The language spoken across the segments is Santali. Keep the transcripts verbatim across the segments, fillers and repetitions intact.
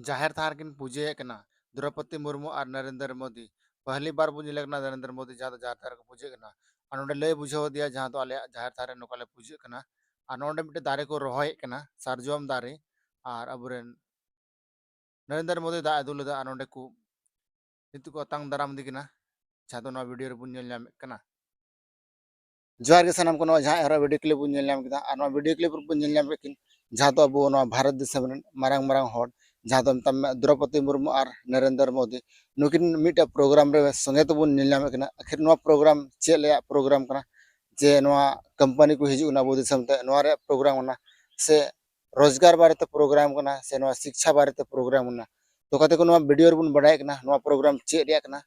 ᱡᱟᱦᱮᱨ ᱛᱷᱟᱱ ᱨᱮᱠᱤᱱ ᱯᱩᱡᱟᱹᱭᱮᱫ ᱠᱟᱱᱟ ᱫᱨᱚᱯᱚᱫᱤ ᱢᱩᱨᱢᱩ ᱟᱨ ᱱᱚᱨᱮᱱᱫᱨᱚ ᱢᱳᱫᱤ᱾ ᱯᱟᱦᱞᱤ ᱵᱟᱨ ᱵᱚᱱ ᱧᱮᱞᱮ ᱠᱟᱱᱟ ᱱᱚᱨᱮᱱᱫᱨᱚ ᱢᱳᱫᱤ ᱡᱟᱦᱟᱸ ᱫᱚ ᱡᱟᱦᱮᱨ ᱛᱷᱟᱱ ᱨᱮᱠᱚ ᱯᱩᱡᱟᱹᱭᱮᱫ ᱠᱟᱱᱟ, ᱟᱨ ᱱᱚᱸᱰᱮ ᱞᱟᱹᱭ ᱵᱩᱡᱷᱟᱹᱣ ᱟᱫᱮᱭᱟ ᱡᱟᱦᱟᱸ ᱫᱚ ᱟᱞᱮᱭᱟᱜ ᱡᱟᱦᱮᱨ ᱛᱷᱟᱱ ᱨᱮ ᱱᱚᱝᱠᱟ ᱞᱮ ᱯᱩᱡᱟᱹᱜ ᱠᱟᱱᱟ᱾ ᱟᱨ ᱱᱚᱸᱰᱮ ᱢᱤᱫᱴᱮᱱ ᱫᱟᱨᱮ ᱠᱚ ᱨᱚᱦᱚᱭᱮᱫ ᱠᱟᱱᱟ, ᱥᱟᱨᱡᱚᱢ ᱫᱟᱨᱮ, ᱟᱨ ᱟᱵᱚᱨᱮᱱ ᱱᱚᱨᱮᱱᱫᱨᱚ ᱢᱳᱫᱤ ᱫᱟᱜ ᱮ ᱫᱩᱞ ᱞᱮᱫᱟ᱾ ᱟᱨ ᱱᱚᱸᱰᱮ ᱠᱚ ᱱᱤᱛᱚᱜ ᱠᱚ ᱟᱛᱟᱝ ᱫᱟᱨᱟᱢ ᱤᱫᱤ ᱠᱟᱱᱟ, ᱡᱟᱦᱟᱸ ᱫᱚ ᱱᱚᱣᱟ ᱵᱷᱤᱰᱤᱭᱳ ᱨᱮᱵᱚᱱ ᱧᱮᱞ ᱧᱟᱢᱮᱫ ᱠᱟᱱᱟ᱾ ᱡᱚᱦᱟᱨ ᱜᱮ ᱥᱟᱱᱟᱢ ᱠᱚ, ᱱᱚᱣᱟ ᱡᱟᱦᱟᱸ ᱮᱦᱚᱵ ᱵᱷᱤᱰᱤᱭᱳ ᱠᱞᱤᱯ ᱵᱚᱱ ᱧᱮᱞ ᱧᱟᱢ ᱠᱮᱫᱟ, ᱟᱨ ᱱᱚᱣᱟ ᱵᱷᱤᱰᱤᱭᱳ ᱠᱞᱤᱯ ᱨᱮᱵᱚᱱ ᱧᱮᱞ ᱧᱟᱢ ᱠᱮᱫ ᱠᱤᱱ ᱡᱟᱦᱟᱸ ᱫᱚ ᱟᱵᱚ ᱱᱚᱣᱟ ᱵᱷᱟᱨᱚᱛ ᱫᱤᱥᱚᱢ ᱨᱮᱱ ᱢᱟᱨᱟᱝ ᱢᱟᱨᱟᱝ ᱦᱚᱲ, ᱡᱟᱦᱟᱸ ᱫᱚ ᱢᱮᱛᱟᱜ ᱢᱮ ᱫᱨᱚᱯᱚᱫᱤ ᱢᱩᱨᱢᱩ ᱟᱨ ᱱᱚᱨᱮᱱᱫᱨᱚ ᱢᱳᱫᱤ, ᱱᱩᱠᱤᱱ ᱢᱤᱫᱴᱮᱱ ᱯᱨᱳᱜᱨᱟᱢ ᱨᱮ ᱥᱚᱸᱜᱮ ᱛᱮᱵᱚᱱ ᱧᱮᱞ ᱧᱟᱢᱮᱫ ᱠᱤᱱᱟ᱾ ᱟᱹᱠᱷᱤᱨ ᱱᱚᱣᱟ ᱯᱨᱳᱜᱨᱟᱢ ᱪᱮᱫ ᱨᱮᱭᱟᱜ ᱯᱨᱳᱜᱨᱟᱢ ᱠᱟᱱᱟ? ᱡᱮ ᱱᱚᱣᱟ ᱠᱳᱢᱯᱟᱱᱤ ᱠᱚ ᱦᱤᱡᱩᱜ ᱠᱟᱱᱟ ᱟᱵᱚ ᱫᱤᱥᱚᱢ ᱛᱮ, ᱱᱚᱣᱟ ᱨᱮᱭᱟᱜ ᱯᱨᱳᱜᱨᱟᱢ ᱠᱟᱱᱟ, ᱥᱮ ᱨᱳᱡᱽᱜᱟᱨ ᱵᱟᱨᱮᱛᱮ ᱯᱨᱳᱜᱨᱟᱢ ᱠᱟᱱᱟ, ᱥᱮ ᱱᱚᱣᱟ ᱥᱤᱠᱪᱷᱟ ᱵᱟᱨᱮᱛᱮ ᱯᱨᱳᱜᱨᱟᱢ ᱠᱟᱱᱟ? ᱛᱚ ᱜᱟᱛᱮ ᱠᱚ, ᱱᱚᱣᱟ ᱵᱷᱤᱰᱤᱭᱳ ᱨᱮᱵᱚᱱ ᱵᱟᱲᱟᱭ ᱠᱟᱱᱟ ᱱᱚᱣᱟ ᱯᱨᱳᱜᱨᱟᱢ ᱪᱮᱫ ᱨᱮᱭᱟᱜ ᱠᱟᱱᱟ,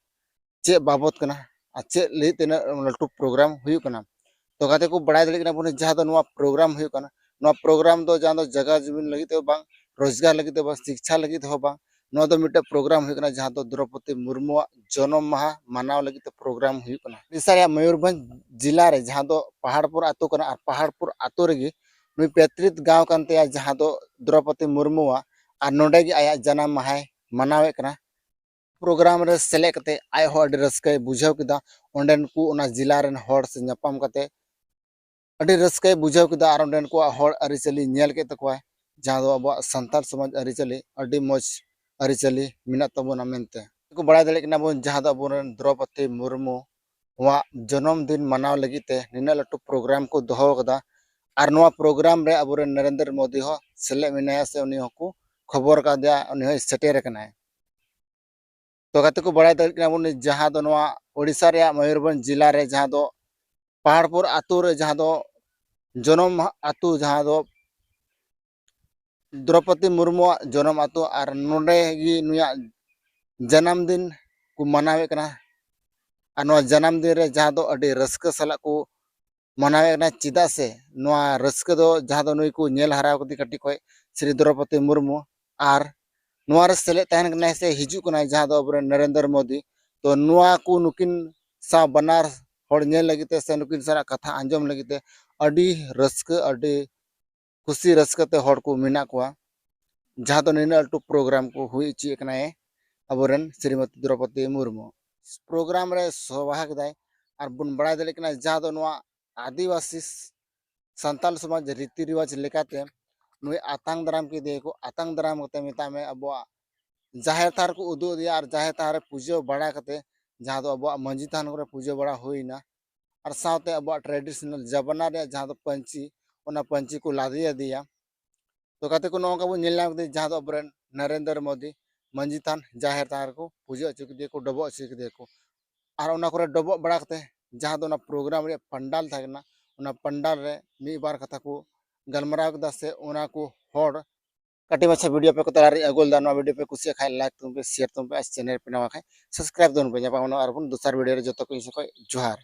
ᱪᱮᱫ ᱵᱟᱵᱚᱛ ᱠᱟᱱᱟ, ᱟᱨ ᱪᱮᱫ ᱞᱟᱹᱜᱤᱫ ᱛᱤᱱᱟᱹᱜ ᱞᱟᱹᱴᱩ ᱯᱨᱳᱜᱨᱟᱢ ᱦᱩᱭᱩᱜ ᱠᱟᱱᱟ᱾ ᱛᱚ ᱜᱟᱛᱮ ᱠᱚ, ᱵᱟᱲᱟᱭ ᱫᱟᱲᱮᱭᱟᱜ ᱠᱟᱱᱟ ᱵᱚᱱ ᱡᱟᱦᱟᱸ ᱫᱚ ᱱᱚᱣᱟ ᱯᱨᱳᱜᱨᱟᱢ ᱦᱩᱭᱩᱜ ᱠᱟᱱᱟ, ᱱᱚᱣᱟ ᱯᱨᱳᱜᱨᱟᱢ ᱫᱚ ᱡᱟᱦᱟᱸ ᱫᱚ ᱡᱟᱭᱜᱟ ᱡᱩᱢᱤ ᱞᱟᱹᱜᱤᱫ ᱛᱮ ᱵᱟᱝ, ᱨᱳᱡᱽᱜᱟᱨ ᱞᱟᱹᱜᱤᱫ ᱛᱮ ᱵᱟᱝ, ᱥᱤᱠᱪᱷᱟ ᱞᱟᱹᱜᱤᱫ ᱦᱚᱸ ᱵᱟᱝ, ᱱᱚᱣᱟ ᱫᱚ ᱢᱤᱫᱴᱮᱱ ᱯᱨᱳᱜᱨᱟᱢ ᱦᱩᱭᱩᱜ ᱠᱟᱱᱟ ᱡᱟᱦᱟᱸ ᱫᱚ ᱫᱨᱚᱯᱚᱫᱤ ᱢᱩᱨᱢᱩᱣᱟᱜ ᱡᱚᱱᱚᱢ ᱢᱟᱦᱟ ᱢᱟᱱᱟᱣ ᱞᱟᱹᱜᱤᱫ ᱛᱮ ᱯᱨᱳᱜᱨᱟᱢ ᱦᱩᱭᱩᱜ ᱠᱟᱱᱟ᱾ ᱩᱲᱤᱥᱥᱟ ᱨᱮᱭᱟᱜ ᱢᱚᱭᱩᱨᱵᱷᱚᱸᱡᱽ ᱡᱮᱞᱟ ᱨᱮ ᱡᱟᱦᱟᱸ ᱫᱚ ᱯᱟᱦᱟᱲᱯᱩᱨ ᱟᱛᱳ ᱠᱟᱱᱟ, ᱟᱨ ᱯᱟᱦᱟᱲᱯᱩᱨ ᱟᱛᱳ ᱨᱮᱜᱮ ᱱᱩᱭ ᱯᱮᱛᱨᱤᱛ ᱜᱟᱶ ᱠᱟᱱ ᱛᱟᱭᱟ ᱡᱟᱦᱟᱸ ᱫᱚ ᱫᱨᱚᱯᱚᱫᱤ ᱢᱩᱨᱢᱩᱣᱟᱜ, ᱟᱨ ᱱᱚᱰᱮ ᱜᱮ ᱟᱭᱟᱜ ᱡᱟᱱᱟᱢ ᱢᱟᱦᱟᱭ ᱢᱟᱱᱟᱣᱮᱫ ᱠᱟᱱᱟ᱾ ᱯᱨᱳᱜᱨᱟᱢ ᱨᱮ ᱥᱮᱞᱮᱫ ᱠᱟᱛᱮ ᱟᱡ ᱦᱚᱸ ᱟᱹᱰᱤ ᱨᱟᱹᱥᱠᱟᱹᱭ ᱵᱩᱡᱷᱟᱹᱣ ᱠᱮᱫᱟ᱾ ᱚᱸᱰᱮᱱ ᱠᱚ ᱚᱱᱟ ᱡᱮᱞᱟ ᱨᱮᱱ ᱦᱚᱲ ᱥᱮ ᱧᱟᱯᱟᱢ ᱠᱟᱛᱮ ᱟᱹᱰᱤ ᱨᱟᱹᱥᱠᱟᱹᱭ ᱵᱩᱡᱷᱟᱹᱣ ᱠᱮᱫᱟ, ᱟᱨ ᱚᱸᱰᱮᱱ ᱠᱚᱣᱟᱜ ᱦᱚᱲ ᱟᱹᱨᱤᱪᱟᱹᱞᱤ ᱧᱮᱞ ᱠᱮᱫ ᱛᱟᱠᱚᱣᱟᱭ, ᱡᱟᱦᱟᱸ ᱫᱚ ᱟᱵᱚᱣᱟᱜ ᱥᱟᱱᱛᱟᱲ ᱥᱚᱢᱟᱡᱽ ᱟᱹᱨᱤᱪᱟᱹᱞᱤ ᱟᱹᱰᱤ ᱢᱚᱡᱽ ᱟᱹᱨᱤᱪᱟᱹᱞᱤ ᱢᱮᱱᱟᱜ ᱛᱟᱵᱚᱱᱟ ᱢᱮᱱᱛᱮ᱾ ᱠᱚ ᱵᱟᱲᱟᱭ ᱫᱟᱲᱮᱭᱟᱜ ᱠᱟᱱᱟ ᱵᱚᱱ ᱡᱟᱦᱟᱸ ᱫᱚ ᱟᱵᱚᱨᱮᱱ ᱫᱨᱚᱯᱚᱫᱤ ᱢᱩᱨᱢᱩ ᱣᱟᱜ ᱡᱚᱱᱚᱢ ᱫᱤᱱ ᱢᱟᱱᱟᱣ ᱞᱟᱹᱜᱤᱫ ᱛᱮ ᱱᱤᱱᱟᱹᱜ ᱞᱟᱹᱴᱩ ᱯᱨᱳᱜᱨᱟᱢ ᱠᱚ ᱫᱚᱦᱚ ᱟᱠᱟᱫᱟ, ᱟᱨ ᱱᱚᱣᱟ ᱯᱨᱳᱜᱨᱟᱢ ᱨᱮ ᱟᱵᱚᱨᱮᱱ ᱱᱚᱨᱮᱱᱫᱨᱚ ᱢᱳᱫᱤ ᱦᱚᱸ ᱥᱮᱞᱮᱫ ᱢᱮᱱᱟᱭᱟ, ᱥᱮ ᱩᱱᱤ ᱦᱚᱸᱠᱚ ᱠᱷᱚᱵᱚᱨ ᱠᱟᱫᱮᱭᱟ, ᱩᱱᱤ ᱦᱚᱸᱭ ᱥᱮᱴᱮᱨ ᱟᱠᱟᱱᱟᱭ᱾ ᱛᱚ ᱜᱟᱛᱮ ᱠᱚ, ᱵᱟᱲᱟᱭ ᱫᱟᱲᱮᱭᱟᱜ ᱠᱟᱱᱟ ᱵᱚᱱ ᱡᱟᱦᱟᱸ ᱫᱚ ᱱᱚᱣᱟ ᱳᱰᱤᱥᱟ ᱨᱮᱭᱟᱜ ᱢᱚᱭᱩᱨᱵᱷᱚᱸᱡᱽ ᱡᱮᱞᱟ ᱨᱮ ᱡᱟᱦᱟᱸ ᱫᱚ ᱯᱟᱦᱟᱲᱯᱩᱨ ᱟᱛᱳ ᱨᱮ ᱡᱟᱦᱟᱸ ᱫᱚ ᱡᱚᱱᱚᱢ ᱟᱛᱳ, ᱡᱟᱦᱟᱸ ᱫᱚ ᱫᱨᱚᱯᱚᱫᱤ ᱢᱩᱨᱢᱩᱣᱟᱜ ᱡᱚᱱᱚᱢ ᱟᱛᱳ, ᱟᱨ ᱱᱚᱰᱮ ᱜᱮ ᱱᱩᱭᱟᱜ ᱡᱟᱱᱟᱢ ᱫᱤᱱ ᱠᱚ ᱢᱟᱱᱟᱣᱮᱫ ᱠᱟᱱᱟ᱾ ᱟᱨ ᱱᱚᱣᱟ ᱡᱟᱱᱟᱢ ᱫᱤᱱ ᱨᱮ ᱡᱟᱦᱟᱸ ᱫᱚ ᱟᱹᱰᱤ ᱨᱟᱹᱥᱠᱟᱹ ᱥᱟᱞᱟᱜ ᱠᱚ ᱢᱟᱱᱟᱣᱮᱫ ᱠᱟᱱᱟ, ᱪᱮᱫᱟᱜ ᱥᱮ ᱱᱚᱣᱟ ᱨᱟᱹᱥᱠᱟᱹ ᱫᱚ ᱡᱟᱦᱟᱸ ᱫᱚ ᱱᱩᱭ ᱠᱚ ᱧᱮᱞ ᱦᱟᱨᱟ ᱟᱠᱟᱫᱮ ᱠᱟᱹᱴᱤᱡ ᱠᱷᱚᱱ, ᱥᱨᱤ ᱫᱨᱚᱯᱚᱫᱤ ᱢᱩᱨᱢᱩ, ᱟᱨ ᱱᱚᱣᱟ ᱨᱮ ᱥᱮᱞᱮᱫ ᱛᱟᱦᱮᱱ ᱠᱟᱱᱟᱭ ᱥᱮ ᱦᱤᱡᱩᱜ ᱠᱟᱱᱟᱭ ᱡᱟᱦᱟᱸ ᱫᱚ ᱟᱵᱚᱨᱮᱱ ᱱᱚᱨᱮᱱᱫᱨᱚ ᱢᱳᱫᱤ᱾ ᱛᱚ ᱱᱚᱣᱟ ᱠᱚ ᱱᱩᱠᱤᱱ ᱥᱟᱶ ᱵᱟᱱᱟᱨ ᱦᱚᱲ ᱧᱮᱞ ᱞᱟᱹᱜᱤᱫ ᱛᱮ ᱥᱮ ᱱᱩᱠᱤᱱ ᱥᱟᱞᱟᱜ ᱠᱟᱛᱷᱟ ᱟᱸᱡᱚᱢ ᱞᱟᱹᱜᱤᱫ ᱛᱮ ᱟᱹᱰᱤ ᱨᱟᱹᱥᱠᱟᱹ, ᱟᱹᱰᱤ ᱠᱩᱥᱤ ᱨᱟᱹᱥᱠᱟᱹ ᱛᱮ ᱦᱚᱲ ᱠᱚ ᱢᱮᱱᱟᱜ ᱠᱚᱣᱟ᱾ ᱡᱟᱦᱟᱸ ᱫᱚ ᱱᱤᱱᱟᱹᱜ ᱞᱟᱹᱴᱩ ᱯᱨᱳᱜᱨᱟᱢ ᱠᱚ ᱦᱩᱭ ᱦᱚᱪᱚᱭᱮᱫ ᱠᱟᱱᱟᱭ ᱟᱵᱚᱨᱮᱱ ᱥᱨᱤᱢᱚᱛᱤ ᱫᱨᱚᱯᱚᱫᱤ ᱢᱩᱨᱢᱩ᱾ ᱯᱨᱳᱜᱨᱟᱢ ᱨᱮ ᱥᱚᱵᱷᱟ ᱠᱮᱫᱟᱭ, ᱟᱨ ᱵᱚᱱ ᱵᱟᱲᱟᱭ ᱫᱟᱲᱮᱭᱟᱜ ᱠᱟᱱᱟ ᱡᱟᱦᱟᱸ ᱫᱚ ᱱᱚᱣᱟ ᱟᱹᱫᱤᱵᱟᱹᱥᱤ ᱥᱟᱱᱛᱟᱞ ᱥᱚᱢᱟᱡᱽ ᱨᱤᱛᱤ ᱨᱮᱣᱟᱡᱽ ᱞᱮᱠᱟᱛᱮ ᱱᱩᱭ ᱟᱛᱟᱝ ᱫᱟᱨᱟᱢ ᱠᱮᱫᱮᱭᱟᱠᱚ᱾ ᱟᱛᱟᱝ ᱫᱟᱨᱟᱢ ᱠᱟᱛᱮ ᱢᱮᱛᱟᱜ ᱢᱮ ᱟᱵᱚᱣᱟᱜ ᱡᱟᱦᱮᱨ ᱛᱷᱟᱱ ᱨᱮᱠᱚ ᱩᱫᱩᱜ ᱟᱫᱮᱭᱟ, ᱟᱨ ᱡᱟᱦᱮᱨ ᱛᱷᱟᱱ ᱨᱮ ᱯᱩᱡᱟᱹ ᱵᱟᱲᱟ ᱠᱟᱛᱮ, ᱡᱟᱦᱟᱸ ᱫᱚ ᱟᱵᱚᱣᱟᱜ ᱢᱟᱹᱡᱷᱤ ᱛᱷᱟᱱ ᱠᱚᱨᱮ ᱯᱩᱡᱟᱹ ᱵᱟᱲᱟ ᱦᱩᱭᱱᱟ, ᱟᱨ ᱥᱟᱶᱛᱮ ᱟᱵᱚᱣᱟᱜ traditional ᱡᱟᱵᱟᱱᱟ ᱨᱮᱭᱟᱜ ᱡᱟᱦᱟᱸ ᱫᱚ ᱯᱟᱹᱧᱪᱤ, ᱚᱱᱟ ᱯᱟᱹᱧᱪᱤ ᱠᱚ ᱞᱟᱫᱮ ᱟᱫᱮᱭᱟ᱾ ᱛᱚ ᱜᱟᱛᱮ ᱠᱚ, ᱱᱚᱜᱼᱚ ᱱᱚᱝᱠᱟ ᱵᱚᱱ ᱧᱮᱞ ᱧᱟᱢ ᱠᱮᱫᱟ ᱡᱟᱦᱟᱸ ᱫᱚ ᱟᱵᱚᱨᱮᱱ ᱱᱚᱨᱮᱱᱫᱨᱚ ᱢᱳᱫᱤ ᱢᱟᱹᱡᱷᱤ ᱛᱷᱟᱱ ᱡᱟᱦᱮᱨ ᱛᱷᱟᱱ ᱨᱮᱠᱚ ᱯᱩᱡᱟᱹ ᱦᱚᱪᱚ ᱠᱮᱫᱮᱭᱟ ᱠᱚ, ᱰᱚᱵᱚᱜ ᱦᱚᱪᱚ ᱠᱮᱫᱮᱭᱟ ᱠᱚ᱾ ᱟᱨ ᱚᱱᱟ ᱠᱚᱨᱮ ᱰᱚᱵᱚᱜ ᱵᱟᱲᱟ ᱠᱟᱛᱮ ᱡᱟᱦᱟᱸ ᱫᱚ ᱚᱱᱟ ᱯᱨᱳᱜᱨᱟᱢ ᱨᱮᱭᱟᱜ ᱯᱟᱱᱰᱟᱞ ᱛᱟᱦᱮᱸ ᱠᱟᱱᱟ, ᱚᱱᱟ ᱯᱟᱱᱰᱟᱞ ᱨᱮ ᱢᱤᱫ ᱵᱟᱨ ᱠᱟᱛᱷᱟ ᱠᱚ ᱜᱟᱞᱢᱟᱨᱟᱣ ᱠᱮᱫᱟ, ᱥᱮ ᱚᱱᱟ ᱠᱚ ᱦᱚᱲ ᱠᱟᱹᱴᱤᱡ ᱢᱟᱪᱷᱟ ᱵᱷᱤᱰᱤᱭᱳ ᱟᱯᱮ ᱠᱚ ᱛᱟᱞᱟᱨᱮᱧ ᱟᱹᱜᱩ ᱞᱮᱫᱟ᱾ ᱱᱚᱣᱟ ᱵᱷᱤᱰᱤᱭᱳ ᱯᱮ ᱠᱩᱥᱤᱭᱟᱜ ᱠᱷᱟᱱ ᱞᱟᱭᱤᱠ ᱛᱟᱵᱚᱱ ᱯᱮ, ᱥᱮᱭᱟᱨ ᱛᱟᱵᱚᱱ ᱯᱮ, ᱟᱨ ᱪᱮᱱᱮᱞ ᱯᱮ ᱱᱟᱣᱟ ᱠᱷᱟᱱ ᱥᱟᱵᱥᱠᱨᱟᱭᱤᱵ ᱛᱟᱵᱚᱱ ᱯᱮ᱾ ᱧᱟᱯᱟᱢ ᱟᱵᱚᱱ ᱟᱨᱵᱚᱱ ᱫᱚᱥᱟᱨ ᱵᱷᱤᱰᱤᱭᱳ ᱨᱮ᱾ ᱡᱚᱛᱚ ᱠᱚ ᱤᱧ ᱥᱮᱫ ᱠᱷᱚᱱ ᱡᱚᱦᱟᱨ᱾